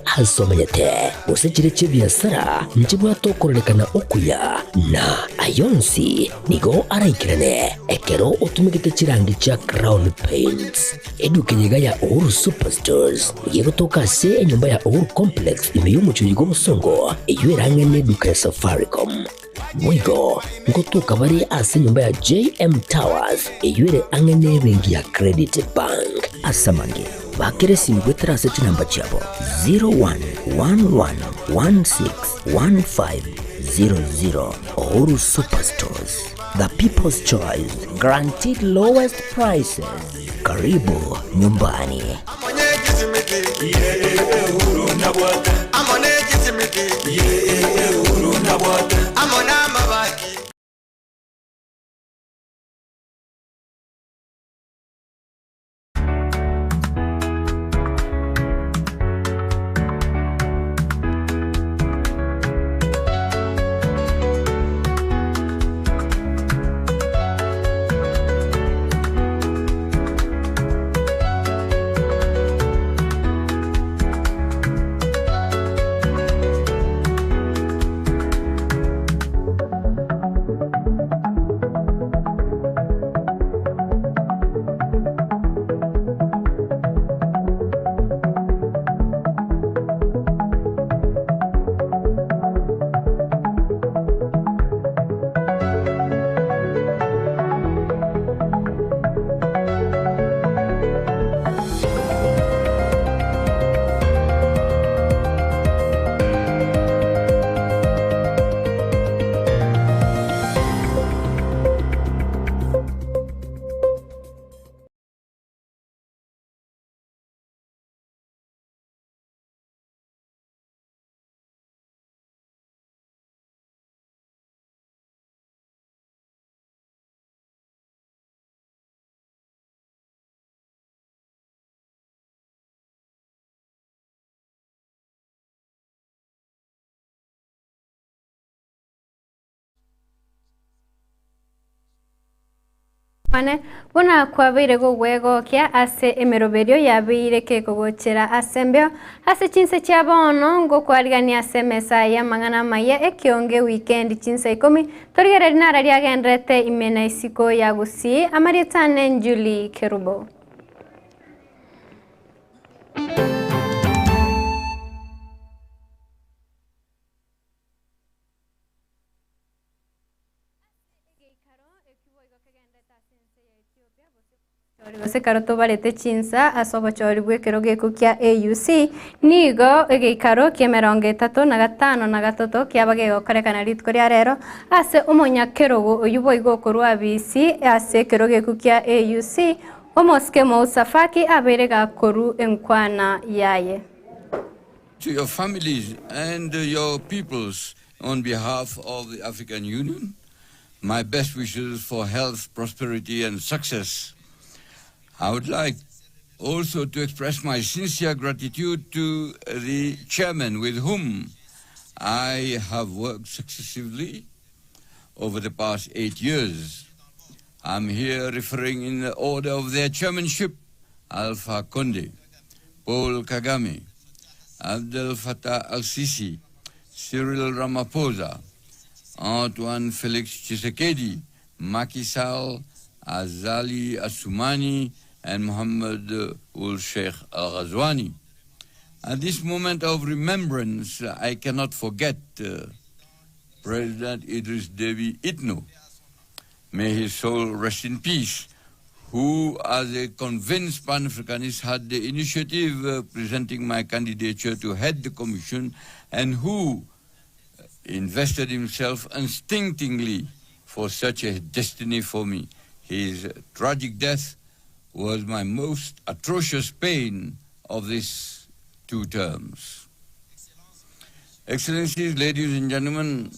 ase ase omenyete, gose chire chi'ebiasara nchibwate okororekana okuya, na ay'onsi nigo araikerane ekero otumegete chirangi chia Crown Paints. Eduka eye iga ya Uhuru Superstores nigo egotoka ase enyomba ya Uhuru Complex ime y'omochie oyio bw'obosongo, eyio ere ang'e n'eduka ya Safaricom. Boigo ngotoka bare ase enyomba ya JM Towers eyio ere ang'e n'ebenki ya Credit Bank. Ase amange, bakera esimi goetera ase chinamba chiabo 0111161500. Uhuru Superstores, the people's choice, guaranteed lowest prices. Karibu nyumbani. Kwane, buna kwabeire gogwegokia ase emeroberio yabeire kekogochera ase embeo, ase chinse chia bono ngokwarigania ase emesa y'amang'ana amaya ekionge wikendi chinsa ikomi, torigererie nara riagenderete ime na isiko ya Gusii, amarieta ane Julie Kerubo. Gose ekero tobarete chinsa ase obochori bw'ekerogo ekio kia AUC, nigo egeikaro ki'emerongo etato na gatano na gatato kiaba kegokorekana rituko ria rero ase omonyakerogo oyio boigo okorwa abisi ase ekerogo ekio kia AUC, omosike Moussa Faki abeire gakorwa enkwana yaye. To your families and your peoples on behalf of the African Union, my best wishes for health, prosperity and success. I would like also to express my sincere gratitude to the chairman with whom I have worked successively over the past 8 years. I'm here referring in the order of their chairmanship, Alpha Conde, Paul Kagame, Abdel Fattah al-Sisi, Cyril Ramaphosa, Antoine Felix Tshisekedi, Macky Sall, Azali Assoumani, and Mohammed Ould Sheikh Al Ghazouani. At this moment of remembrance, I cannot forget uh, President Idris Deby Itno. May his soul rest in peace, who, as a convinced Pan Africanist, had the initiative uh, presenting my candidature to head the commission and who invested himself instinctively for such a destiny for me. His tragic death was my most atrocious pain of these two terms. Excellencies, ladies and gentlemen,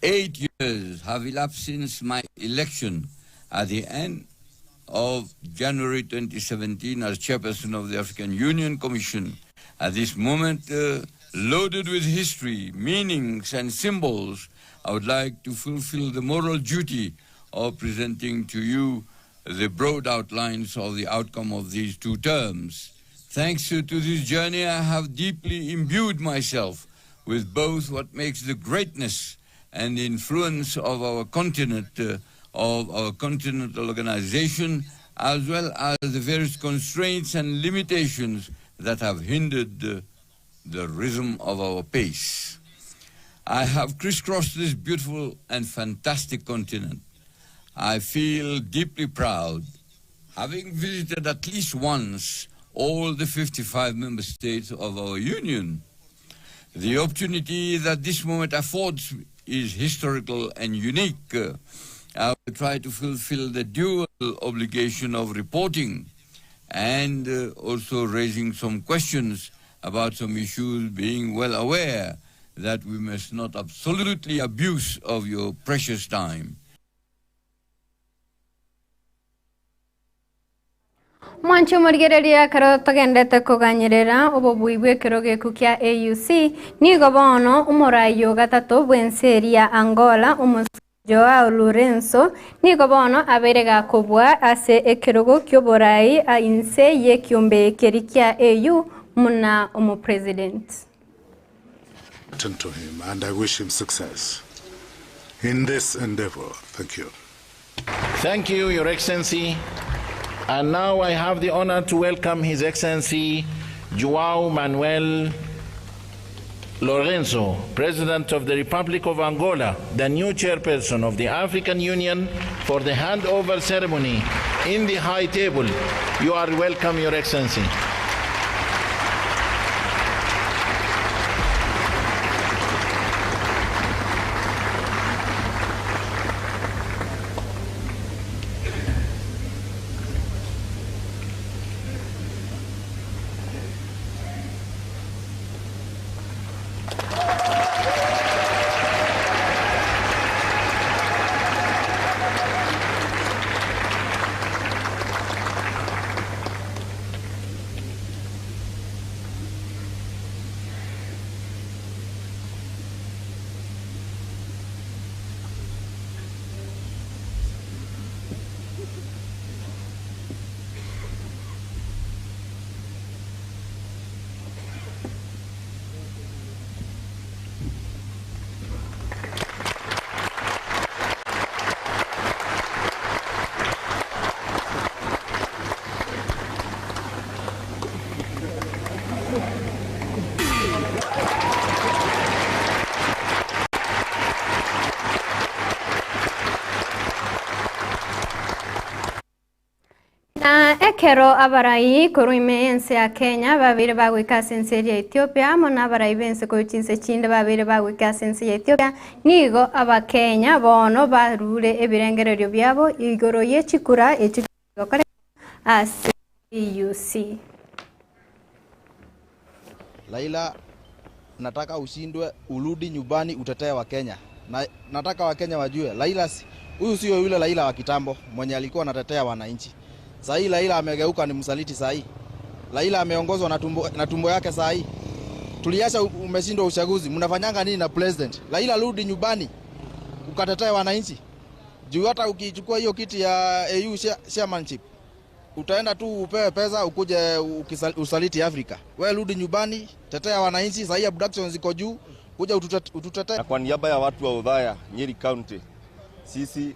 eight years have elapsed since my election at the end of January 2017 as chairperson of the African Union Commission. At this moment, uh, loaded with history, meanings, and symbols, I would like to fulfill the moral duty of presenting to you the broad outlines of the outcome of these two terms. Thanks to this journey, I have deeply imbued myself with both what makes the greatness and the influence of our continent, of our continental organization, as well as the various constraints and limitations that have hindered the rhythm of our pace. I have crisscrossed this beautiful and fantastic continent. I feel deeply proud having visited at least once all the 55 member states of our union. The opportunity that this moment affords is historical and unique. I will try to fulfill the dual obligation of reporting and also raising some questions about some issues, being well aware that we must not absolutely abuse of your precious time. Mwanche omorigereria ekero togendete koganyerera obobui bw'ekero geku kia AUC, nigo bono omorai o gatato bw'ense eria ya Angola omosacha Joao Lourenço nigo bono abeire gakobua ase ekerogo ki'oborai inse y'ekiombe keria kia AU muna omopresident. To him, and I wish him success in this endeavor. Thank you. Thank you, Your Excellency. And now I have the honor to welcome His Excellency Joao Manuel Lourenço, President of the Republic of Angola, the new chairperson of the African Union, for the handover ceremony in the high table. You are welcome, Your Excellency. Na ekero abarai korwa ime y'ense ya Kenya babeire bagoika ase ense eria ya Ethiopia amo na abarai b'ense korwa chinse chinde babeire bagoika ase ense ya Ethiopia, nigo abakenya bono barure ebirengererio biabo igoro ye chikura echio chigokoreka ase AUC. Raila, nataka ushindwe, urudi nyumbani utetee Wakenya. Na nataka Wakenya wajue Raila huyu sio yule Raila wa kitambo mwenye alikuwa anatetea wananchi. Sasa hii Raila amegeuka ni msaliti sasa hii. Raila ameongozwa na tumbo yake sasa hii. Tuliacha umeshindwa uchaguzi, mnafanyanga nini na president? Raila, rudi nyumbani ukatetee wananchi. Juu hata ukichukua hiyo kiti ya AU chairmanship utaenda tu upewe pesa ukuje usaliti Afrika. Wewe rudi nyumbani, tetea wananchi. Sasa hii abduction ziko juu, kuja ututetee. Na kwa niaba ya watu wa Othaya, Nyeri County, sisi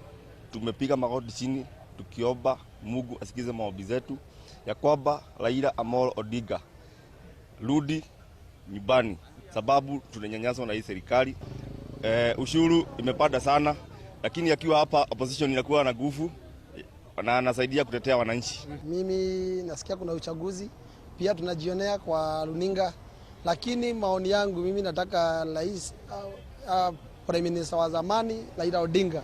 tumepiga magoti chini tukiomba Mungu asikize maombi zetu ya kwamba Raila Amolo Odinga rudi nyumbani, sababu tunanyanyaswa na hii serikali. Ushuru imepanda sana, lakini akiwa hapa opposition inakuwa na nguvu na anasaidia kutetea wananchi. Mimi nasikia kuna uchaguzi pia tunajionea kwa runinga, lakini maoni yangu mimi nataka rais, Prime Minister wa zamani Raila Odinga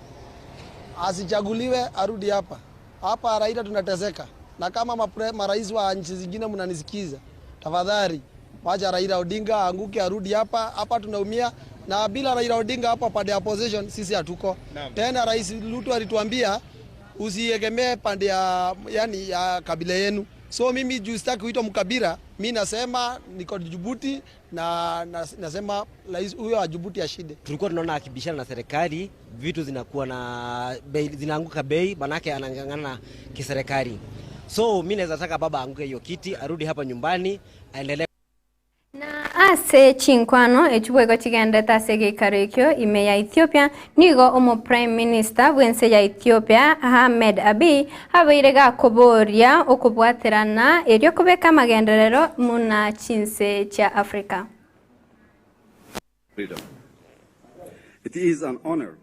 asichaguliwe, arudi hapa. Hapa Raila tunateseka, na kama marais wa nchi zingine mnanisikiza, tafadhali wacha Raila Odinga aanguke, arudi hapa. Hapa tunaumia, na bila Raila Odinga hapa pande ya opposition sisi hatuko. Tena Rais Ruto alituambia usiegemee pande ya, yani, ya kabila yenu. So mimi juu sitaki kuitwa mkabila, mi nasema niko Djibouti na nasema rais huyo wa Djibouti ashinde. Tulikuwa tunaona akibishana na serikali vitu zinakuwa na bei, zinaanguka bei, manake anang'ang'ana kiserikali. So mi naweza taka baba aanguke hiyo kiti, arudi hapa nyumbani, aendelee. Na ase chinkwano echio boigo chigendete ase egeikaro ekio ime ya Ethiopia, nigo omo Prime Minister bw'ense ya Ethiopia Ahmed Abiy abeire gakoboria okobwaterana erio kobeka amagenderero muna chinse chia Africa. Freedom. It is an honor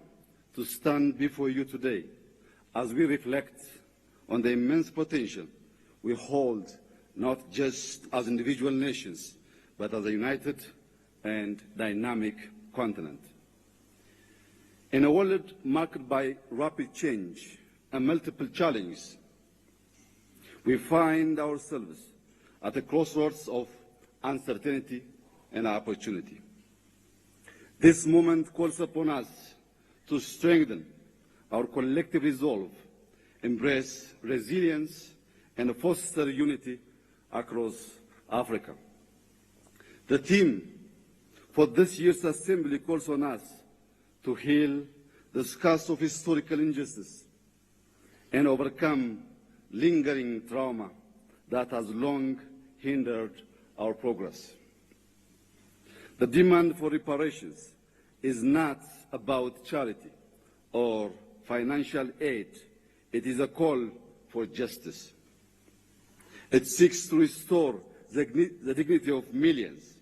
to stand before you today as we reflect on the immense potential we hold not just as individual nations, but as a united and dynamic continent. In a world marked by rapid change and multiple challenges, we find ourselves at a crossroads of uncertainty and opportunity. This moment calls upon us to strengthen our collective resolve, embrace resilience, and foster unity across Africa. The theme for this year's assembly calls on us to heal the scars of historical injustice and overcome lingering trauma that has long hindered our progress. The demand for reparations is not about charity or financial aid. It is a call for justice. It seeks to restore the, the dignity of millions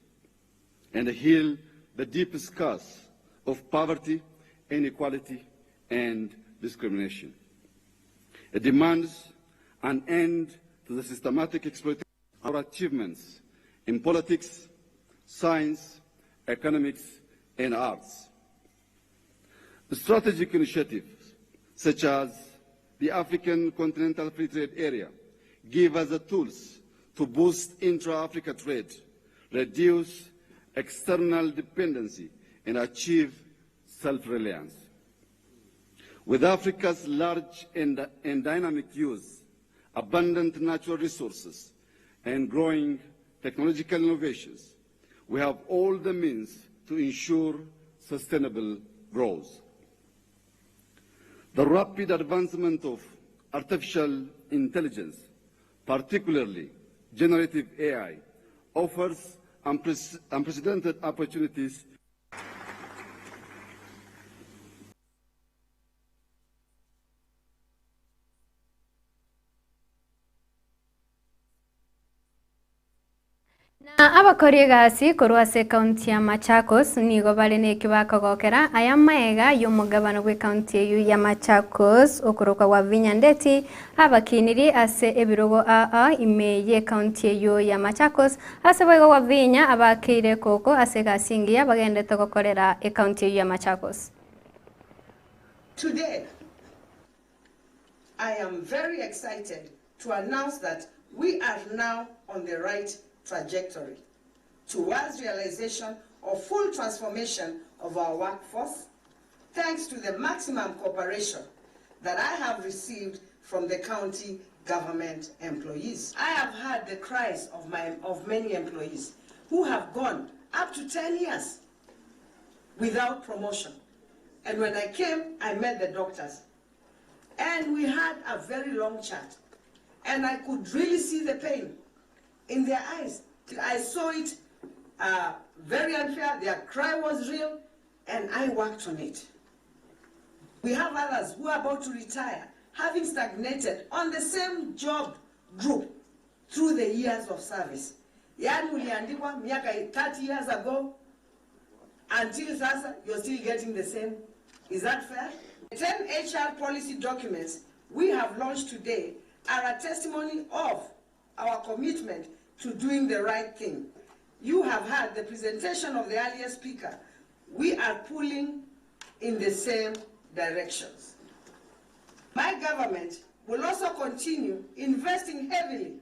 and heal the deep scars of poverty, inequality, and discrimination. It demands an end to the systematic exploitation of our achievements in politics, science, economics, and arts. The strategic initiatives, such as the African Continental Free Trade Area, give us the tools to boost intra-Africa trade, reduce external dependency, and achieve self-reliance. With Africa's large and, and dynamic use, abundant natural resources, and growing technological innovations, we have all the means to ensure sustainable growth. The rapid advancement of artificial intelligence, particularly generative AI, offers unprecedented opportunities. Na abakori egasi korwa ase ekaunti ya Machakos nigo bare neki bakogokera aya maega y'omogabana bw'ekaunti eyio ya Machakos okorokwa gwa Wavinya Ndeti abakiniri ase ebirogo aa ime y'ekaunti eyio ya Machakos ase boigo Wavinya abakeire koko ase egasi engiya bagendete gokorera ekaunti eyio ya Machakos. Today, I am very excited to announce that we are now on the right trajectory towards realization of full transformation of our workforce, thanks to the maximum cooperation that I have received from the county government employees. I have heard the cries of, my, of many employees who have gone up to 10 years without promotion. And when I came, I met the doctors. And we had a very long chat. And I could really see the pain in their eyes. I saw it very unfair. Their cry was real, and I worked on it. We have others who are about to retire, having stagnated on the same job group through the years of service. Yaani uliandikwa miaka 30 years ago until sasa you're still getting the same. Is that fair? The 10 HR policy documents we have launched today are a testimony of our commitment to doing the right thing. You have heard the presentation of the earlier speaker. We are pulling in the same directions. My government will also continue investing heavily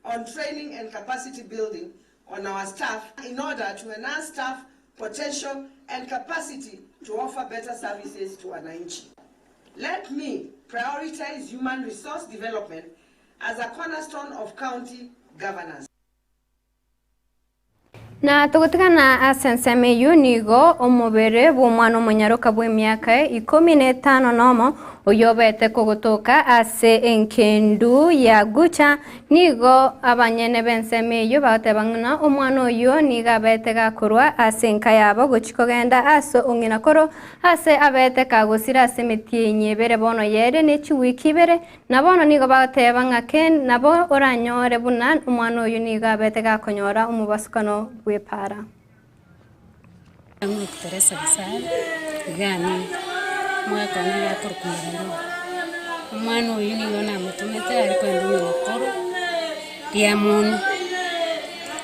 on training and capacity building on our staff in order to enhance staff potential and capacity to offer better services to wananchi. Let me prioritize human resource development as a cornerstone of county governance. Na togotigana ase ensemo eyio nigo omobere bw'omwana omonyaroka bw'emiaka ikomi na etano nomo, oyio obete kogotoka ase engendu ya Gucha, nigo abanyene b'ensemo eyio bagoteba ng'a omwana oyio nigo abete gakorwa ase enka yabo gochia kogenda ase ong'ina koro, ase abete kagosira ase emetienyi ebere bono yere ne chiwiki ibere, Na bono nigo bagoteeba ng'a ken nabo oranyore buna omwana oyio nigo abete gakonyora omobasukano bw'epaara. Ng'oku Teresa Gesare, iga nigo omwaka one nigo akorokwa Mararoba. Omwana oyio nigo namotomete are kogenda ong'ina koro riamoni.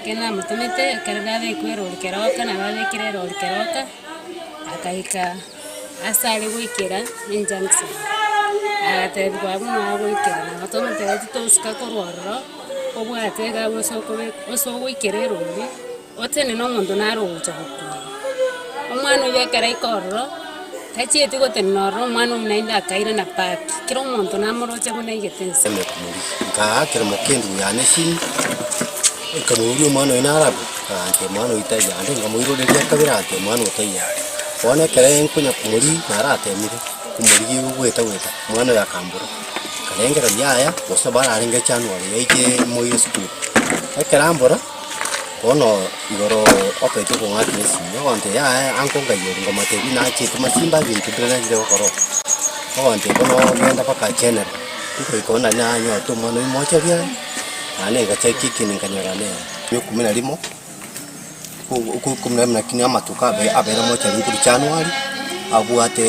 Ekero namotomete, ekero babekwa erori keroka nabo abekire erori keroka, akaika. Ase are goikera enjunction, agatebiwa abwo noo agoikera, nabo tomotebetie tosuka korwa ororo, obwate iga abwo ase okobe ase ogoikera erori, otenene omonto nare ogocha gokuoyia. Omwana oyio ekero aika ororo, tachieti gotenena ororo omwana oyio naende akairana back, kera omonto namoroche buna aigete nse. Nkaakera omokendu yane esimi, nkamoboria omwana oyo nare abwo, agantebia omwana oyio taiyo ande nkamoiroreria kabere agantebia omwana oyo taiyo are. Bono ekero nkonya komorigia naratemire, komorigia igo goeta goeta, omwana oyo akambora, nkarengereria yaya, gose bararenge January yaike moire esukuru. Ekero ambora, bono igoro otoete kong'akera esimi, ogontebia yaya anko ngai oria nkamotebia nachete masimba ebinto mbire narire gokora oo, ogontebia bono genda mpaka general, nkoika oo nari nanyorete omwana oyio mochari aye, naende ngachaki ekina nkanyora nere. Ikomi na rimo. Lakini amatuko abeire mochenu korwa January, abwate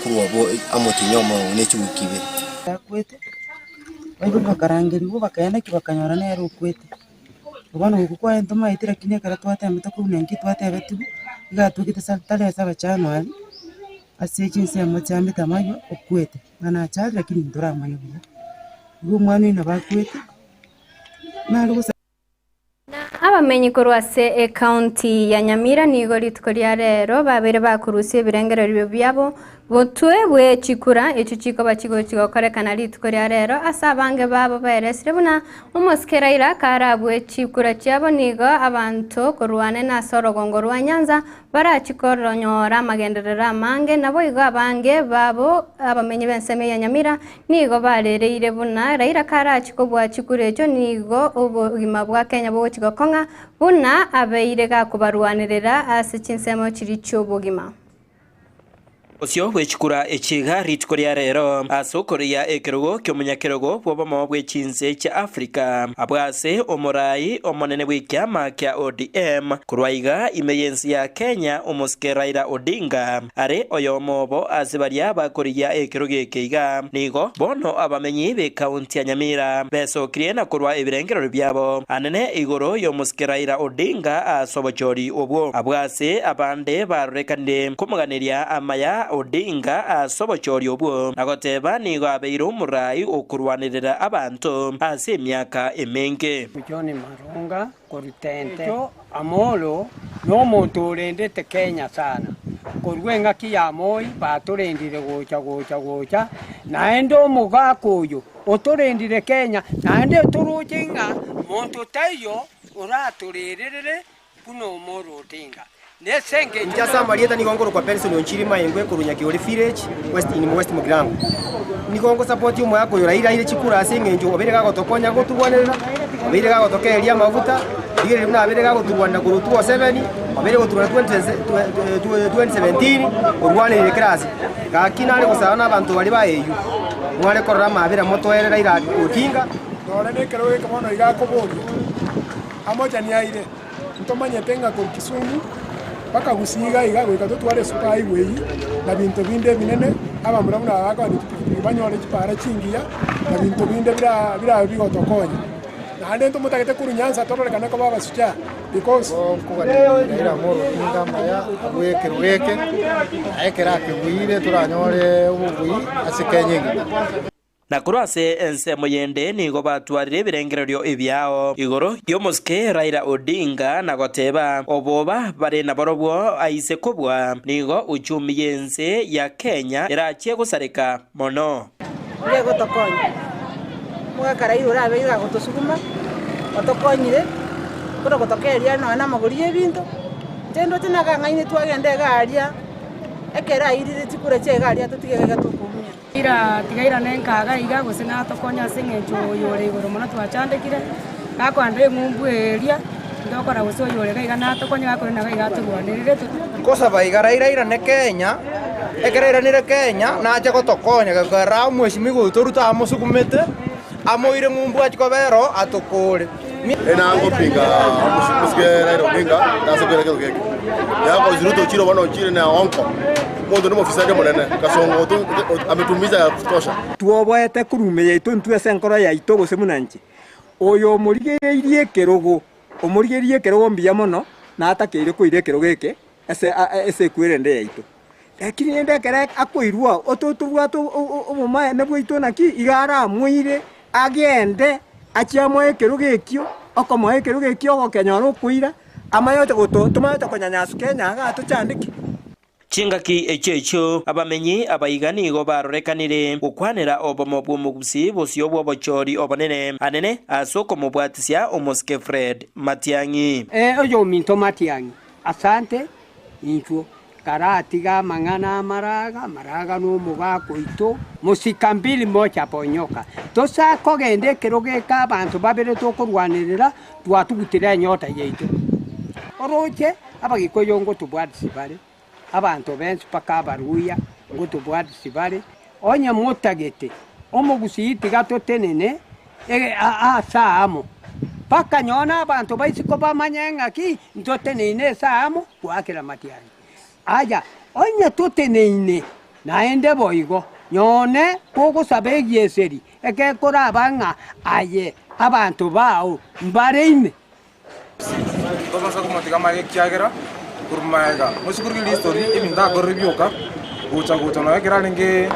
korwa abwo omotienyi omomo ne chiwiki ibere. Akwete, baibori bakarangerigwa bakaenda ki bakanyora nere okwete. Bono okwo kwaye ntomaeti lakini ekero twatemete korwa naki twatebetigwe, iga atwekete sa tarehe saba January, ase chinsemo chia Metamaywa okwete. Ng'a nachare lakini ntoramanya buya. Igo omwana oyio nabo akwete, nare gosa. Na abamenyi korwa ase ekaunti ya Nyamira nigo rituko ria rero babeire bakorusia ebirengererio biabo botwe bwe chikura echio chikoba chigochi gokorekana rituko ria rero ase abange babo baeresire buna omosike Raila karabue chikura chiabo nigo abanto korwanene ase orogongo rwa Nyanza Barachi koronyora amagenderero amange, naboigo abange babo abamenyi b'ensemo ya Nyamira nigo barereire buna Raila karachi kobua chikura echio nigo obogima bwa Kenya bogochi gokong'a buna abeire gakobarwanerera ase chinsemo chiria chi'obogima. Bosio bwe chikura echi iga rituko ria rero ase okoria ekerogo ki'omonyakerogo bw'obomo bwe chinse chia Africa abwo ase omorai omonene bw'ekiama kia ODM korwa iga ime y'ense ya Kenya omosike Raila Odinga are oyomo obo ase baria bakorigia ekerogo eke iga nigo bono abamenyi b'ekaunti ya Nyamira besokirie na korwa ebirengererio biabo anene igoro y'omosike Raila Odinga ase obochori obwo abwo ase abande barorekanire komoganeria amaya Odinga ase obochori obwo, na goteba nigo abeire omorai okorwanerera abanto ase emiaka emenge. John Maronga korwa Tente. Amolo nomonto orendete Kenya sana. Korwa engaki ya Moi batorendire gocha gocha gocha, naende omogaka oyo otorendire Kenya naende toroche ng'a monto taiyo oratorererere buna Omolo Odinga. Nese engencho Inche ase amarieta nigo nkorokwa Benson Onchiri Maengwe korwa Nyakiore Village, West in West Mugirango. Nigo ngosapoti omogaka oyo Raila aire chikura ase eng'encho obeire gagotokonya goturwanerera, obeire gagotokereria amaguta, rigereria buna abeire gagoturwanera korwa 2007, obeire goturwanera 2017, orwaneire kera ase. Gaki nare gosaba na abanto baria ba AU, mware korora amabera motoere Raila Odinga. Nore nekero geke bono iga akoboria, amochani aire. Ntomanyete ng'a korwa Kisumu mpaka Gusii iga iga goika totware esuper highway na binto binde ebinene, abamura buna aba bakoenda chipikipiki banyore chipara chingiya na binto binde bira birabe bigotokonya. Naende ntomotagete korwa Nyanza tororekane koba abasuchaa because. Nkoganeria Raila Amolo Odinga amaya abue ekerogo eke, na ekero akebuire toranyore obobui ase Kenya engima. Na korwa ase ensemo yende nigo batwarire ebirengererio ebiao igoro y'omosike Raila Odinga na goteba oboba bare naborobwo aise kobua nigo uchumi y'ense ya Kenya erachie gosareka mono. Nigo egotokonya, omogaka Raila orabe iga agotosuguma, otokonyire. Buna gotokeria nonya na amagori ya ebinto, inche ndoche nakang'aini twagenda iga aria, ekero airire chikura chia iga aria totige iga tokoumia. Ira tiga irane nkaga iga gose natokonye ase eng'encho oyo ore igoro mono twachandekire, gakoenda eng'umbu eria, ntokora gose oyo ore iga iga natokonye gakorenda iga iga atorwanerere. Nkosaba iga Raila airane Kenya, ekero airanire Kenya nache gotokonya gekogera omweshimiwa oito Ruto amosugumete, amoire ng'umbu achie kobera oo atokore. Enango pinga omosike Raila Odinga nase koira kero geke. Yako Ruto ochire bono ochire na onko. Omonto nomofisadi omonene kasongo ametumiza ya kutosha. Twoboete korwa yaito intwe ase enkoro yaito gose buna inche, oyo omorigereirie ekerogo, omorigereirie ekerogo mbuya mono, natakeire koira ekerogo eke ase ase ekwerende yaito. Lakini rende ekero akoirwa oo, tobwate obomaene bwaito naki, iga aramoire agende achie amoe ekerogo ekio, okomoa ekerogo ekio ogokenyora okoira, amanye goto tomanyete konyanyasuka enyaga atochandeke. Chingaki echio echio abamenyi abaiga nigo barorekanire gokwanera obomo bw'omogusii bosio bw'obochori obonene anene ase okomobwatisia omosike Fred Matiang'i. Oyominto Matiang'i, asante inchuo. Karatiga amang'ana amaraga, amaraga nomogaka oito, mosika mbili mocha ponyoka. Tosakogenda ekerogo eke abanto babere tokorwanerera, twatugutire enyota yaito. Oroche abagikuyu ngotobwatisia bare, abanto bensi mpaka abaruya ngotobwatisia bare, onye motagete omogusii tiga totenene ase aamo, mpaka nonye na abanto ba isiko bamanye ng'aki ntoteneine ase aamo goakera amatiang'i. Aya, onye toteneine naende boigo, nyone kogosaba egieseri egekoraba ng'a aye abanto bao mbare ime. Tobasa komotiga amaiga ekiagera korwa magega mosikorire history ebinto akorire bioka gocha gocha nonya ekero arenge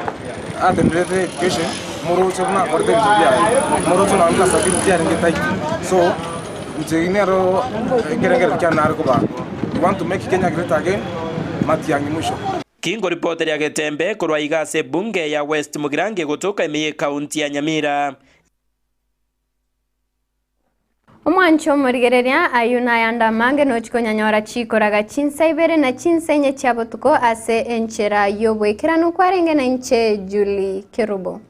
atenderete education moroche buna akorete ebinto biaye moroche nonya buna sabini tiarenge tight so inche eyio nero ekerengererio kiane nare kobaa we want to make Kenya great again matiang'i mwisho. Kingoripoteria Getembe korwa iga ase ebunge ya West Mugirango egotoka ime y'ekaunti ya Nyamira. Omwancho omorigereria ayio nayande amange nochi konyanyora chikoraga chinsa ibere na chinsa inye chia botuko ase enchera y'oboikeranu kwarenge nainche Julie Kerubo.